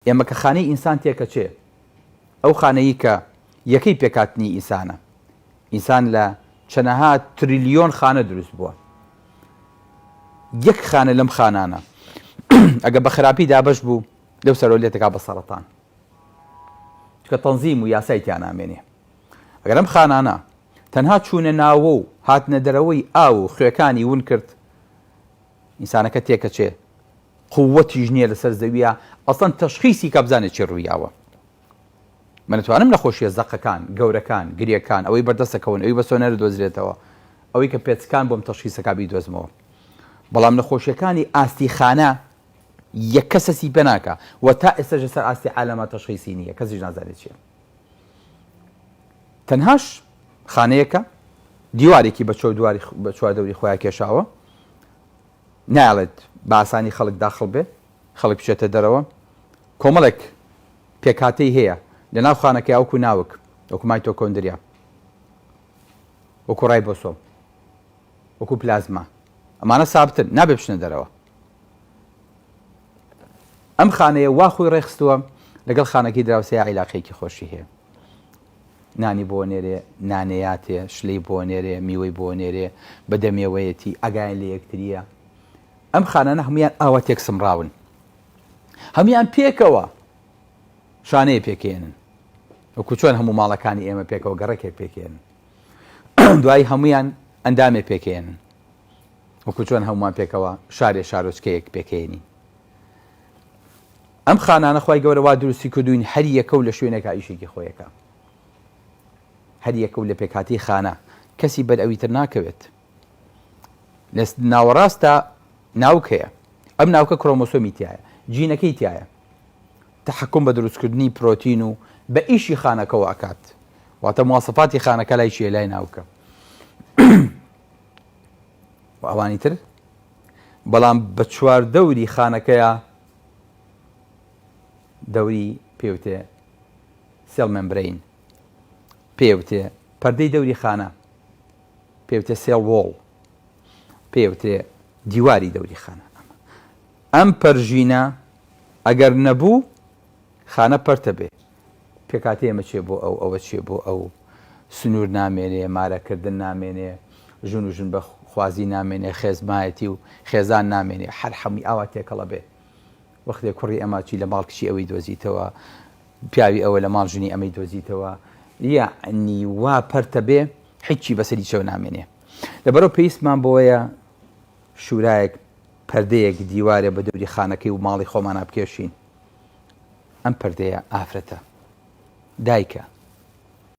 ئێمە کە خانەی ئینسان تێکەچێ، ئەو خانەیی کە یەکەی پێکهاتنی ئینسانە، ئینسان لە چەنەها تریلیۆن خانە دروست بووە، یەک خانە لەم خانانە ئەگە بە خراپی دابەش بوو لەو سەرەوە لێتەکا بە سەرەتان، چونکە تەنزیم و یاسای تیا نامێنێ. ئەگەر ئەم خانانە تەنها چوونە ناوە و هاتنە دەرەوەی ئاو و خوێکانی ون کرد، ئینسانەکە تێکەچێ، قوتیش نییە لەسەر زەویە ئەسڵەن تەشخیسی کا بزانێ چی ڕوویاوە. من ئەتوانم نەخۆشیە زەقەکان، گەورەکان، گرێکان، ئەوەی بەردەستە کەون، ئەوی بە سۆنەر دۆزرێتەوە، ئەوەی کە پێچکان بۆم تەشخیسەکا بیدۆزمەوە. بەڵام نەخۆشیەکانی ئاستی خانە یەک کەس هەستی پێ ناکا و تا ئێستاش لەسەر ئاستی عالەما تەشخیسی نییە، کەسیش نازانێ چییە. تەنهاش خانەیەکە دیوارێکی بە چواردەوری خۆیان کێشاوە، نایەڵێت بە ئاسانی خەڵک داخڵ بێ، خەڵک بچێتە دەرەوە. کۆمەڵێک پێکهاتەی هەیە لە ناو خانەکەیا وەکو ناوک، وەکو مایتۆکۆندریا، وەکو ڕایبۆسۆم، وەکو پلازما. ئەمانە سابتن، نابێ بچنە دەرەوە. ئەم خانەیە وا خۆی ڕێکخستووە لەگەڵ خانەکەی دراوسێیا عیلاقەیەکی خۆشی هەیە. نانی بۆ نێرێ، نانەیاتێ، شلەی بۆ نێرێ، میوەی بۆ نێرێ، بە دەمێوەیەتی، ئاگایان لە یەکترییە. ئەم خانانە هەموویان ئاوا تێکسمڕاون. هەموویان پێکەوە شانەیە پێکێنن. وەکو چۆن هەموو ماڵەکانی ئێمە پێکەوە گەڕەکێک پێکێنن. دوایی هەموویان ئەندامێ پێکێنن. وەکو چۆن هەموومان پێکەوە شارێ شارۆچکەیەک پێکێنین. ئەم خانانە خوای گەورە وا دروستی کردووین هەر یەکە و لە شوێنێکا ئیشێکی خۆیەکا هەر یەکە و لە پێکهاتەی خانە کەسی بەر ئەوی تر ناکەوێت لە ناوەڕاستە ناوک هەیە ئەم ناوکە کرۆمۆسۆمی تایە جینەکەی تایە تحکم بە دروستکردنی پرۆتین و بە ئیشی خانەکەەوە ئەکات واتە موواسەفاتی خانەکە لای چیە لای ناوکە و ئەوانی تر بەڵام بە چواردەوری خانەکەیا دەوری پێوتێ cell membrane پێوتێ پەردەی دەوری خانە پێوتێ cell wall پێوتێ دیواری دەوری خانە ئەم پەرژینە ئەگەر نەبوو خانە پەرتە بێ پێکهاتەی ئێمە چێ بۆ ئەو ئەوە چێ بۆ ئەو سنوور نامێنێ مارەکردن نامێنێ ژن و ژن بە خوازی نامێنێ خێزمایەتی و خێزان نامێنێ هەر حەمووی ئاوا تێکەڵە بێ وەختێ کوڕی ئەما چی لە ماڵ کچی ئەوەی دۆزیتەوە پیاوی ئەوە لە ماڵ ژنی ئەمەی دۆزیتەوە یەعنی وا پەرتە بێ هیچی بەسەری چەو نامێنێ لەبەرەوە پێویستمان بۆیە شورایەک پەردەیەک دیوارێ بە دەوری خانەکەی و ماڵی خۆمانا بکێشین ئەم پەردەیە ئافرەتە دایکە.